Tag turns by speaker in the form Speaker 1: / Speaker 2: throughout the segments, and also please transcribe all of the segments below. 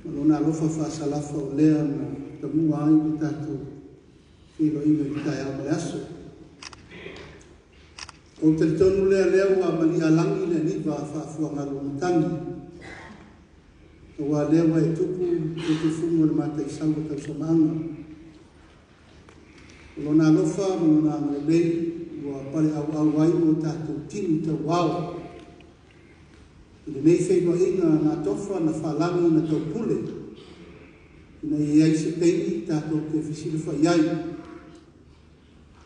Speaker 1: Ma Lona alofa faasalafa o lea na tamua ai le tatou feiloaiga i le taeao ma le aso. Ou te talitonu lea lea ua mali'alagi le aniva faafuagalu o matagi, aua lea ua e tupu le tufuga o le mataisau o tausamaaga. O Lona alofa ma Lona agalelei ua paleauau ai mo tatou tini tauao i lenei feiloaiga na atofa na faalagi na taupule, ina ia i ai se taimi tatou te fesilafai ai,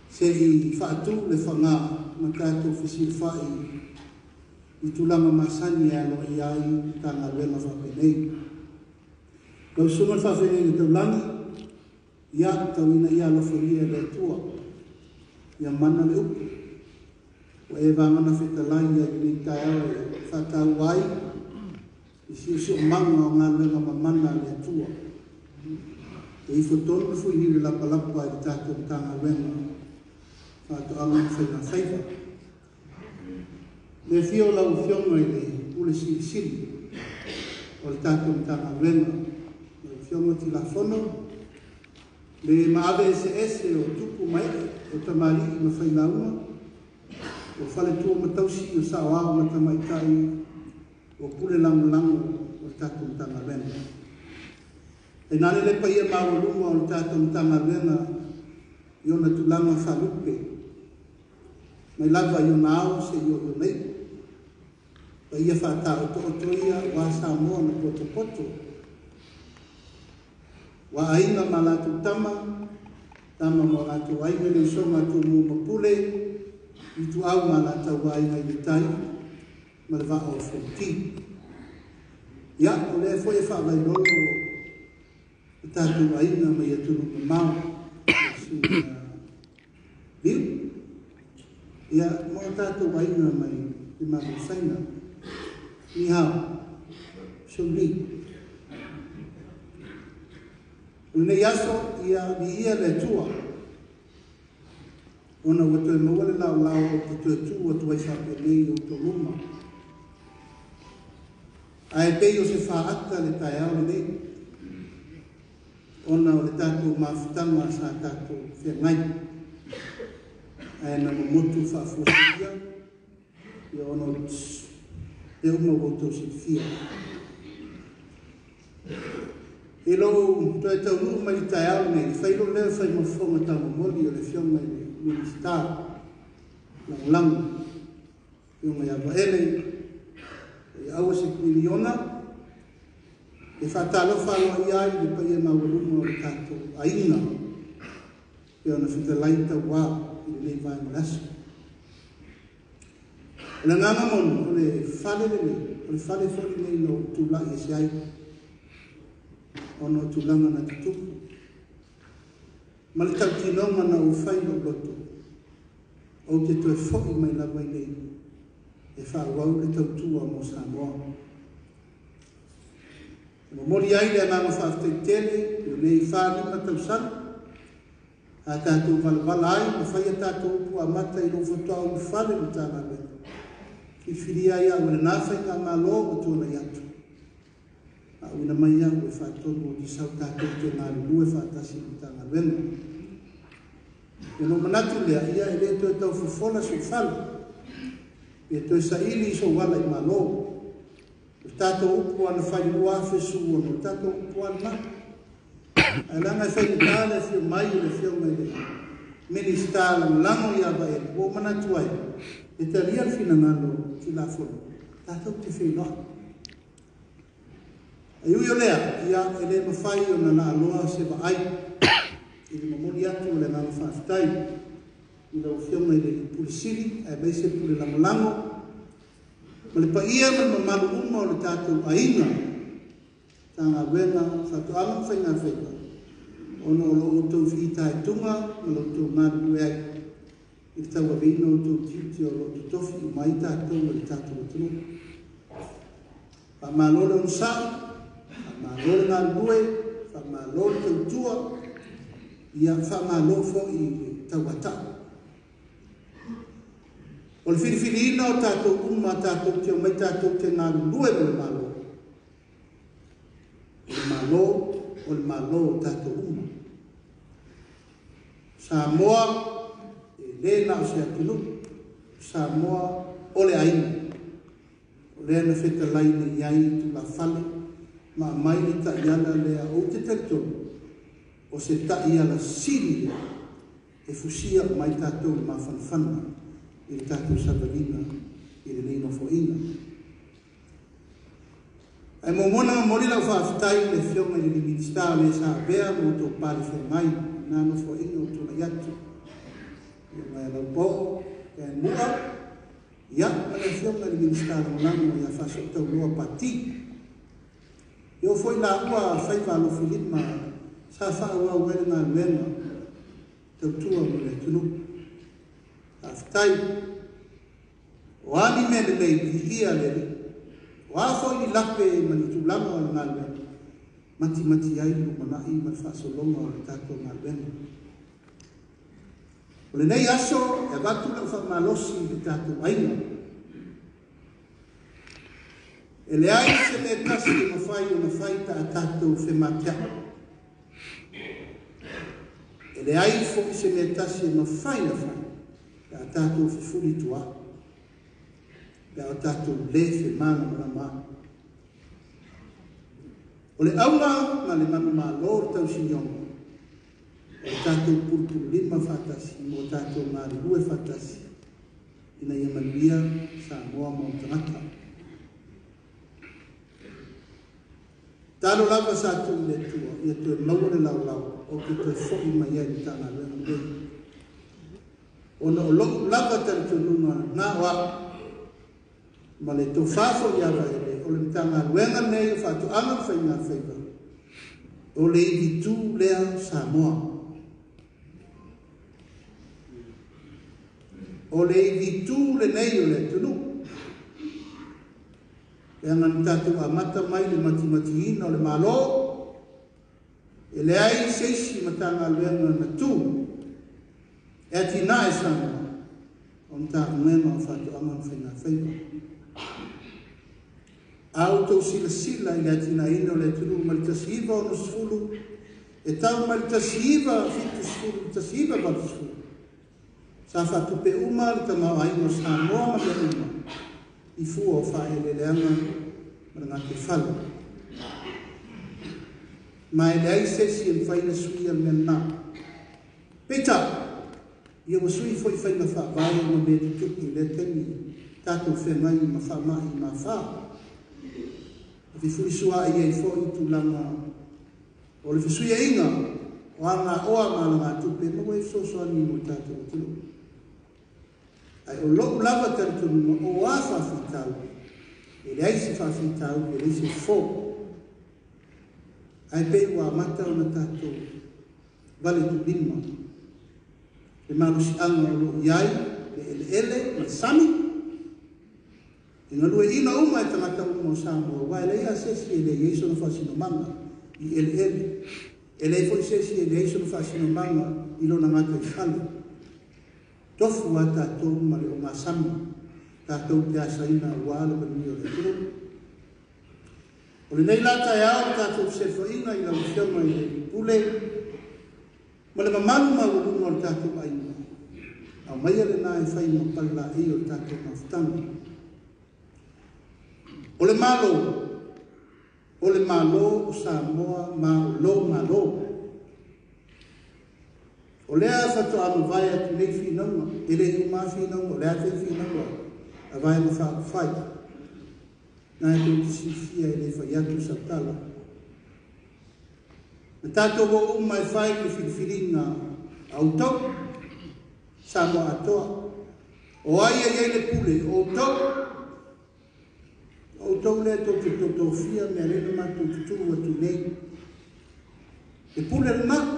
Speaker 1: se i faatu le fagā ma tatou fesilafai i tulaga masani e aloaia ai Matagaluega faapenei. Lau Susuga i le Faafeagaiga Taulagi, ia tauina ia alofagia e le Atua, ia mana le upu ua e vagana fetalai ai i lenei taeao e faataua ai i siosiomaga o galuega mamana a le Atua. E ifo tonu le fuiniu i le lapalapa i le tatou Matagaluega Faatoaga ma Faiga Faiva. Le afio o lau Afioga i le Pule Silisili o le tatou Matagaluega, lau Afioga Tilafono, le maave eseese o tupu ma ee, o tamalii ma failauga, o faletua ma tausi, o saoao ma tamaitai, o pule lagolago o le tatou Matagaluega. Tainane le paia maualuga o le tatou Matagaluega i ona tulaga faalupe, mai lava i ona ao seia oo i ona iu. Paia faataotooto ia aua Samoa na potopoto, ua aiga ma latou tama, tama ma o latou aiga, le usoga a Tumua ma Pule, Ituau ma Alataua, Aiga i le Tai ma le Vaa o Fonoti. Ia, o lea foi e faavailolo o tatou aiga mai atunuu mamao, susuga Liu, ia, ma o tatou aiga mai le Malo o Saina. Ni hao, shun li. O lenei aso, ia viia le Atua, ona ua toe maua le laolao ou te toe tu atu ai faapenei i outou luma. Ae pei o se faata le taeao lenei, ona o le tatou mafutaga sa tatou feagai, ae na momotu faafuaseia, ia ona o lea uma ua outou silafia. I lou toe taunuu mai i le taeao lenei, fai lou leo e fai ma fofoga taumomoli o le Afioga i le Minisita Lagolago, Afioga ia Vaele, ia aua se miliona, e faatalofa aloaia ai le paia maualuga o le tatou aiga, pei ona fetalai tauā i lenei vaega o le aso. O le agaga moni, o le fale lenei, o le fale foi lenei na ou tulai ese ai, ona o tulaga na tutupu, ma le tautinoga na ou fai i lou loto, ou te toe foi mai lava i nei, e faaauau le tautua mo Samoa. E momoli ai le agaga faafetai tele i lenei 45 tausaga, a tatou valavala ai ma fai a tatou upu amata i lou faatoa ou ulufale i le Matagaluega. Filifilia ai au e lena faigamalo ua tuanai atu, auina mai au e faatonu o te sau tatou te galulue faatasi i le Matagaluega. Ona ou manatu lea, ia e le toe tau fofola sou fale, e toe saili sou ala i Malo. O le tatou upu ana fai i le 2016, o le tatou upu lava lena. Ae leaga e faigata le afio mai o le Afioga i le Minisita Lagolago ia Vaele, ua ou manatu ai, e talia le finagalo o Tilafono, tatou te feiloai. Ae ui o lea, ia e le mafai ona laaloa se vaai i le momoli atu o le agaga faafetai i lau Afioga i le Pule Sili aemaise Pule Lagolago ma le paia ma le mamalu uma o le tatou aiga Matagaluega Faatoaga ma Faiga Faiva, ona o lo outou fitaituga ma lo outou galulue ai i le tauaveina o outou tiute o lo o totofi uma ai tatou e le tatou atunuu. Faamalo le onosai, faamalo le galulue, faamalo le tautua, ia faamalo foi i le tauatai. O le filifiliina o tatou uma tatou te omai tatou te galulue mo le Malo, o le Malo o le Malo o tatou uma. Samoa e lē na o se atunuu, o Samoa o le aiga. O lea na fetalai nei ai i tulafale ma aumai le taiala lea ou te talitonu o se taiala sili lea e fusia uma ai tatou i le mafanafana i le tatou savaliga i lenei Nofoaiga. Ae muamua ona momoli lau faafetai i le Afioga i le Minisita o le sa avea ma outou pale feagai i lena Nofoaiga ua tuanai atu, Afioga ia Laupoo Taemu'a, ia ma le Afioga i le Minisita Lagolago ia Faasootauloa Pati. E oo foi laua faiva alofilima sa faaauau ai le galuega tautua mo le atunuu. Faafetai. O a ni mea lelei, viia le Alii. O a foi ni lape ma ni tulaga o le galuega, matimati ai le lumanai ma le faasologa o le tatou galuega. O lenei aso e avatu lau faamalosi i le tatou aiga. E leai se mea tasi e mafai ona fai pe a tatou femateai. E leai foi se mea tasi e mafai ona fai pe a tatou fefulituaai, pe a o tatou lē femalamalamaai. O le auga ma le manumalo o le tausinioga, o le tatou pulupululima faatasi ma o tatou galulue faatasi ina ia manuia Samoa ma ona tagata. Talo lava sa tuu i le Atua ia toe maua le laolao ou te toe fo'i mai ai i le Matagaluega lenei, ona o lo'u lava talitonuga na o a'u ma le tofa foi ia Vaele, o le Matagaluega lenei o Faatoaga ma Faigafaiva, o le ivitu lea o Samoa. O le ivitu lenei o le atunuu. Leaga na tatou amata mai i le matimatiina o le Malo, e leai se isi Matagaluega na tu e atinae Samoa o Matagaluega o Faatoaga ma Faigafaiva. A outou silasila i le atinaeina o le atunuu mai le 1960 e tau mai le 1970 i le 1980, sa faatupe uma le tamaoaiga o Samoa ma mea uma i fua o faaeleeleaga ma le gataifale. Ma e leai se isi e mafai ona suia le mea lena. Peitai, ia ua sui foi faiga faavae ma mea tutupu i lea taimi, tatou feagai ma faamai ma afa. Ma fefulisua'i ai foi tulaga o le fesuiaiga o alagaoa ma alagatupe ma ua e fesoasoani mo le tatou atunuu. Ae o lo'u lava talitonuga o a faafitauli, e leai se faafitauli, e leai se fofo. Ae pei ua amata ona tatou valetuulima le malosi'aga o lo'o i ai le eleele ma le sami, e galue'ina uma e tagata uma o Samoa, aua e leai lava se isi e le i ai sona faasinomaga i eleele, e leai foi se isi e leai sona faasinomaga i lona gataifale. Tofu lava tatou ma le ogasami tatou te asaina aua le manuia o le atunuu. O lenei la taeao le tatou feselefaiga i lau Afioga i le Pule ma le mamalu maualuga o le tatou aiga, aumaia lena e fai ma palelaei o le tatou mafutaga. O le Malo, o le Malo o Samoa ma o lou Malo. O lea faatoa mavae atu nei finauga, e le i uma lava finauga, o le a foi finauga a Vaega Faaupufai. Na e tou te silafia e le fai atu sau tala. Na tatou o uma e fai le filifiliga a outou, Samoa atoa. O ai e i ai le pule, o outou. O outou lea tou te totofia mea lea na matou tutulu atu nei. Le pule lena.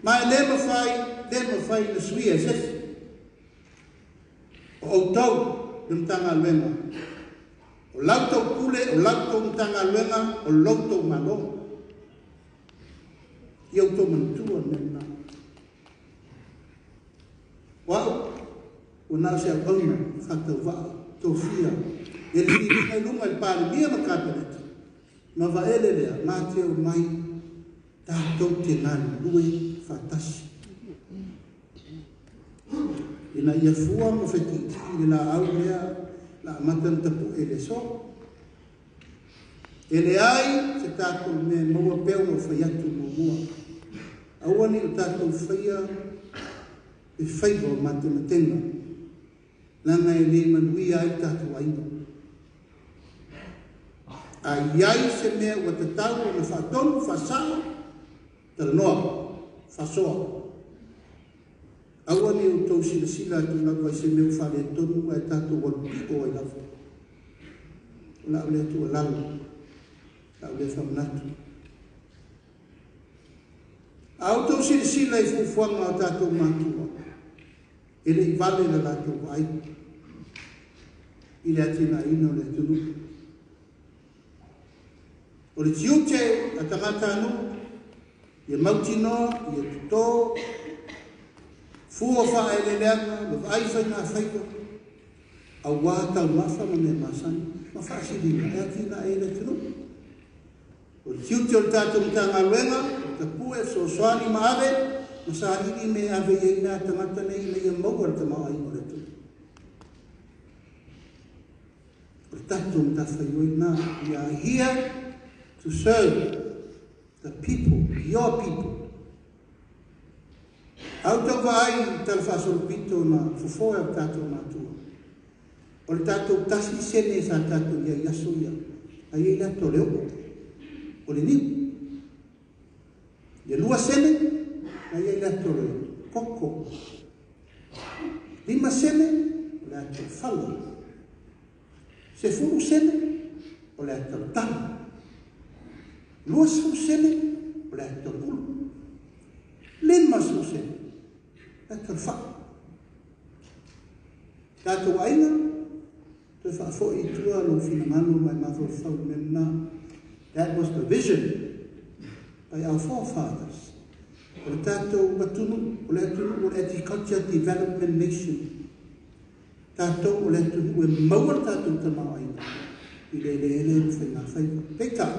Speaker 1: Ma e le mafai, le mafai ona suia e se isi. O outou le Matagaluega, o la outou pule, o la outou Matagaluega, o lo outou Malo. Ia outou manatua le mea lena. O au, ua na o se auauna faatauvaa tofia e le filiga i luga i le Palemia ma le Kapeneta. Ma Vaele lea na te omai tatou te galulue faatasi ina ia fua ma fetiitii le laau lea la amata ona tapu'e i le aso. E leai se tatou mea e maua pea ona ou fai atu muamua. Aua ne i o tatou faia le faiva o matematega, leaga e le manuia ai tatou aiga. A i ai se mea ua tatau ona faatonu, faasao, talanoa, faasoa. Aua ne i outou silasila atu lava i se mea ua faaletonu ae tatou alu pio ai lava. O lau lea tuualalo, lau lea faamanatu. A outou silasila i fuafuaga a tatou matua, e le i vale le latou vaai i le atinaeina o le atunuu. O le tiute a tagatanuu, ia mautinoa, ia toto, fua faaeleeleaga ma vaai faigafaiva, auā taumafa ma mea masani ma faasiliga e atinae ai le atunuu. O le tiute o le tatou Matagaluega, o tapue, fesoasoani ma ave, ma saili me ave i ai nā tagata nei ina ia maua le tamaoaiga o le atunuu. O le tatou matafaioi lena. We are here to serve the people, your people. A outou vaai i tala faasolopito na fofoe o tatou matua, o le tatou 1 sene sa tatou i ai aso ia, ai ai le ato le oo, o le niu. Le 2 sene, ai ai le ato le koko. 5 sene, o le ato fale. 10 sene, o le ato talo. 20 sene, o le ato ulu. 50 sene, le ato faa. Tatou aiga, toe faafoi i tua lou finagalo mai mafaufau i mea lena. That was the vision by our forefathers. O le tatou atunuu, o le atunuu o le agriculture development nation. Tatou o le atunuu e maua le tatou tamaoaiga i le eleele ma faigafaiva. Peitai,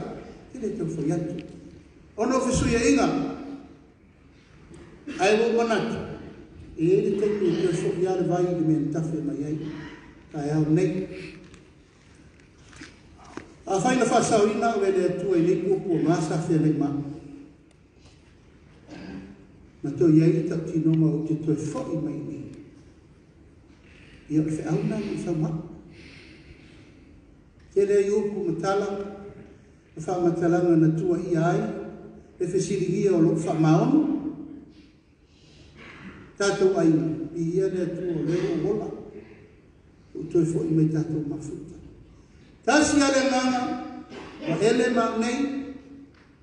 Speaker 1: te le tau fai atu. Ona o fesuiaiga, ae ua ou manatu, e i ai le taimi e toe fo'i lava le vai i le mea na tafe mai ai. Taeao nei. Afai na faasaoina au e le Atua i nei puapuaga sa feagai ma au, na toe i ai le tautinoga ou te toe fo'i mai nei. Ia o le feau lena na ou sau ma au. Tele ai upu ma tala, ma faamatalaga na tuuaia ai, le fesiligia o lou faamaoni, tatou aiga, viia le Atua o lea ua ou ola, ua toe fo'i mai tatou mafuta. Tasi lava le agaga, Vaele ma au nei,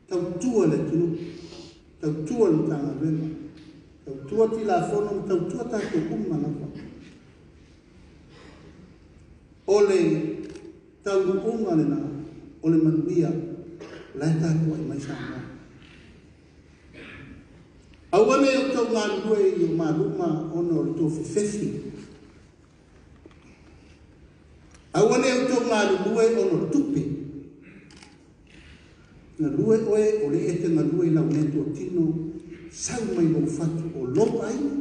Speaker 1: tautua le atunuu, tautua le Matagaluega, tautua Tulafono ma tautua tatou uma lava. O le taunuuga lena, o le manuia, o la e tapuai mai Samoa. Aua ne i outou galulue i o maluma ona o le tou fefefi. Aua ne i outou galulue ona o le tupe. Galue oe o le e te galue i lau meatotino, sau mai lou fatu o lou aiga,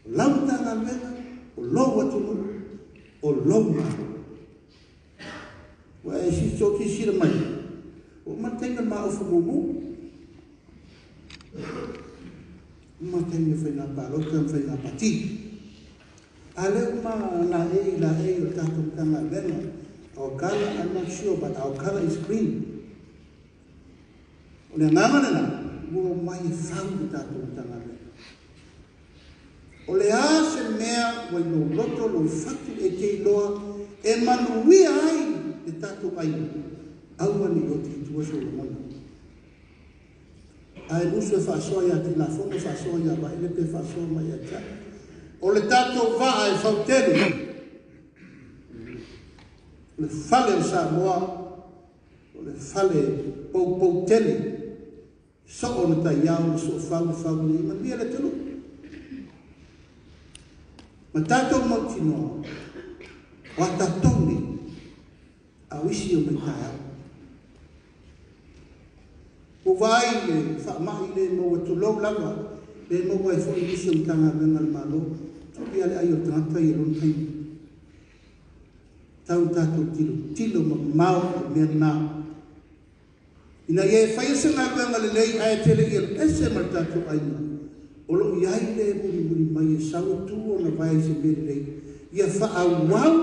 Speaker 1: o lau Matagaluega, o lou atunuu, o lou malo. Ua e silasila mai, ua uma le taimi o le maofa mumu. Uma le taimi o faiga palota ma faiga pati. A lea uma la e la e o le tatou Matagaluega. Our color, I'm not sure, but our color is green. O le agaga lena, ua mai e fau le tatou Matagaluega. O le a se mea ua i lou loto lou fatu e te iloa e manuia ai le tatou aiga, aua ne i oti i tua sou lagona. Ae musu e faasoa ia Tilafono, faasoa ia Vaele pe faasoa mai ia te au. O le tatou vaa e fautele, o le fale o Samoa, o le fale poupou tele, soo na taiao ma soofau le fau nei manuia le atunuu. Ma tatou mautinoa, o a tatou nei, a o isi o mai taeao. Ua vaai i le faamai le maua, tulou lava, le maua ai foi nisi o Matagaluega a le Malo, tuli lava le ai o le tagata ia i lona taimi. Tau tatou tilotilo mamao i le mea lena, ina ia e faia se galuega lelei ae te le i alu ese ma le tatou aiga, o lo o i ai le mulimuli mai e sau e tu ona vae i se mea lelei, ia faaauau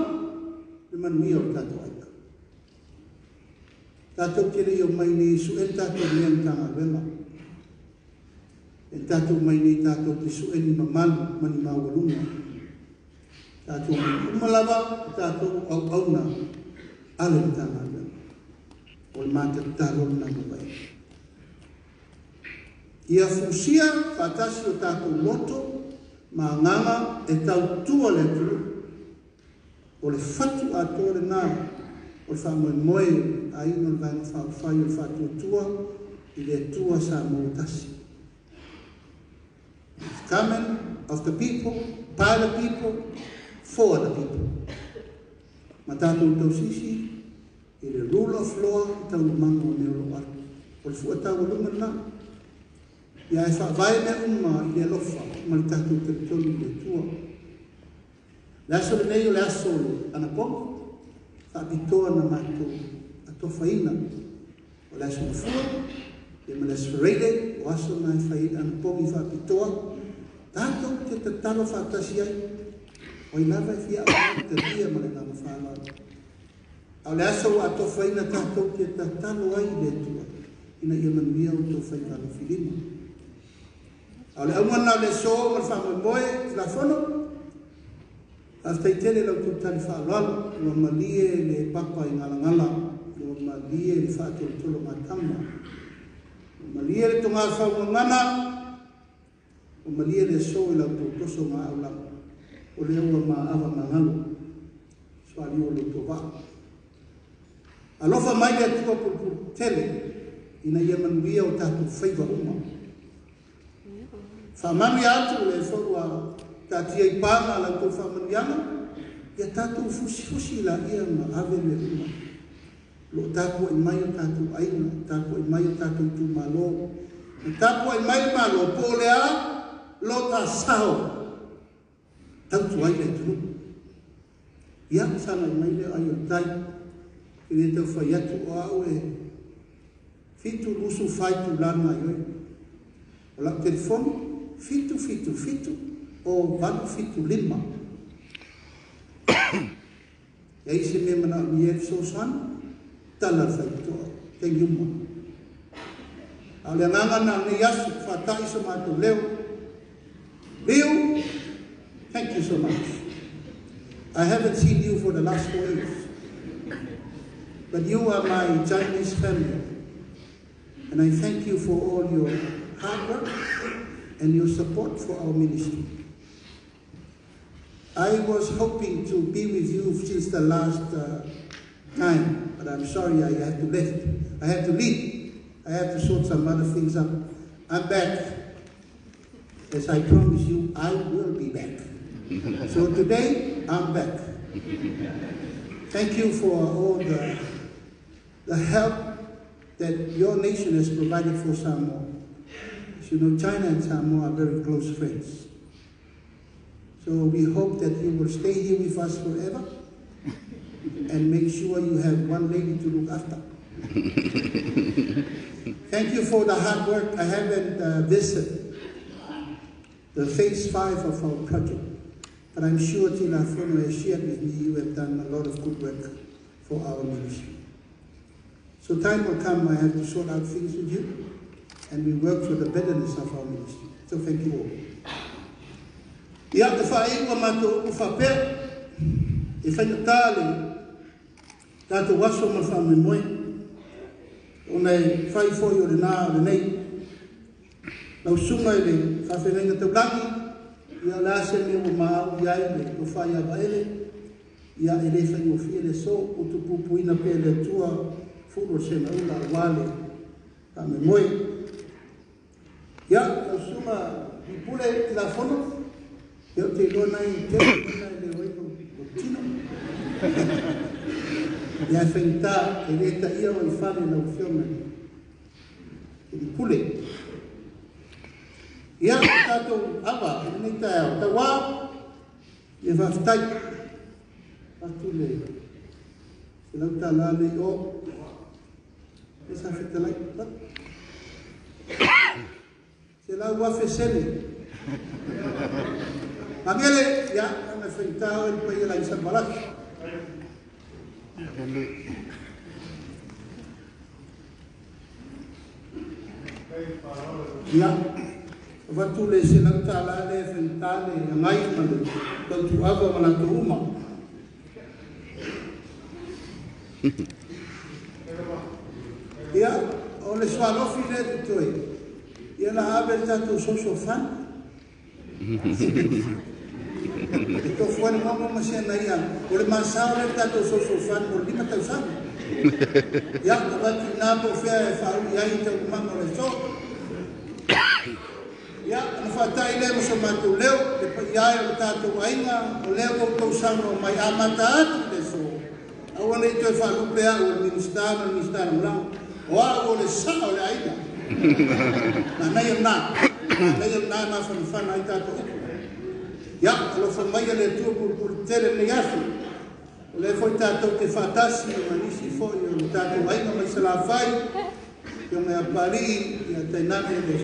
Speaker 1: le manuia o le tatou aiga. Tatou te le i omai nei e sue ni tatou mea i Matagaluega. E tatou omai nei tatou te sue ni mamalu ma ni maualuga. Tatou omai uma lava o tatou o auauna a le Matagaluega. O le matatalo lena ma vae. Ia fusia faatasi o tatou loto ma agaga e tautua le atunuu. O le fatu atoa lena o le faamoemoe aiga o le Vaega Faaupufai o le Faatuatua i le Atua Samoa ua tasi. It's coming of the people, by the people, for the people. Ma tatou tausisi i le rule of law i taualumaga o mea o lo o alu. O le fua taualuga lena. Ia e faavae mea uma i le alofa ma le tatou talitonu i le Atua. Le aso lenei o le aso o le anapogi, faapitoa na matou atofaina. O le aso Gafua, ia ma le aso Faraile, o aso na e fai ai le anapogi faapitoa, tatou te tatalo faatasi ai, o ai lava e fia auai talia ma le agaga faaaloalo. A o le aso ua atofaina tatou te tatalo ai i le Atua, ina ia manuia outou faiva alofilima. A o le auga lena o le aso ma le faamoemoe Tulafono, faafetai tele lau tou tali faaaloalo, ua malie le papa i galagala, ua malie le faatolotolo gatama, ua malie le togafau gagana, ua malie le aso i lau tou toso gaau lava, o lea ua maava magalo, sualiu o lo outou vaa. Alofa mai le Atua pulupulu tele, ina ia manuia o tatou faiva uma. Faamanuia atu le foi ua taatia i paga lau tou faamanuiaga, ia tatou fusifusi laia ma ave mea uma. Lo o tapuai mai o tatou aiga, tapuai mai o tatou itumalo, ma tapuai mai le Malo, po o le a lo ta sao tautua ai le atunuu. Ia, sagai mai lea ai o le tai, e le tau fai atu o au e 74 itula na ai oi. O lau telefoni, 777 o 875. E ai se mea manaomia ai le fesoasoani, tala le faitotoa, taimi uma. A o le agaga na o lenei aso, faata'i so matou leo. Liu, thank you so much. I haven't seen you for the last 4 years. But you are my Chinese family. And I thank you for all your hard work and your support for our ministry. I was hoping to be with you since the last time, but I'm sorry I had to left. I had to leave. I had to sort some other things up. I'm back. As I promise you, I will be back. So today, I'm back. Thank you for all the help that your nation has provided for Samoa. As you know, China and Samoa are very close friends. So we hope that you will stay here with us forever and make sure you have one lady to look after. Thank you for the hard work. I haven't visited the phase 5 of our project, but I'm sure Tulafono has shared with me you have done a lot of good work for our ministry. So time will come I have to sort out things with you, and we work for the betterness of our ministry. So thank you all. Ia te whae ua mātou upu whapea, e whaingatā le tātou aso ma le faamoemoe, ona e whai foi o le nā o le nei. Lau susuga i le faafeagaiga taulagi, ia o le a se mea ua maau i ai le tofa ia Vaele, ia e le faigofie le aso, utupupuina pea le Atua fulu o le segaula aua le faamoemoe. Ia, lau susuga Pule Tulafono, ia o te iloa nai tele ona e leo ai lou tino. Ia e faigata, e le taia o i fale lau afioga. le pule. Ia, o tatou ava i lenei taeao, tauā, ia faafetai. Atu le $100 lea i o. E sa fetalai. 100,000 sene. Magele, ia, ana faigata oe le paia la i Samalaki. Ia, avatu le $100 lea e faigata le agai ma le tautuava ma latou uma. Ia, o le sualofi lea totoe, ia la ave le tatou social fund. E tofu ai le mago ma si ana ia, o le masao lea le tatou social fund mo le 5 tausaga. Ia, avatu i nā po o fea e faaui ai taualumaga o le aso. Ia, ona faatai lea ma so matou leo, le paia e o le tatou aiga, o lea ua outou saunoa mai amata atu i le aso. Aua ne i toe faalupe au o le Minisita ma le Minisita Lagolago. O au o le sao o le aiga. Manaia lena. Manaia lena e mafanafana ai tatou upu. Ia, alofa maia le Atua pulepule tele lenei aso. O lea foi tatou te faatasi ma nisi foi o le tatou aiga mai Salafai, Afioga ia Papalii, ia tainane le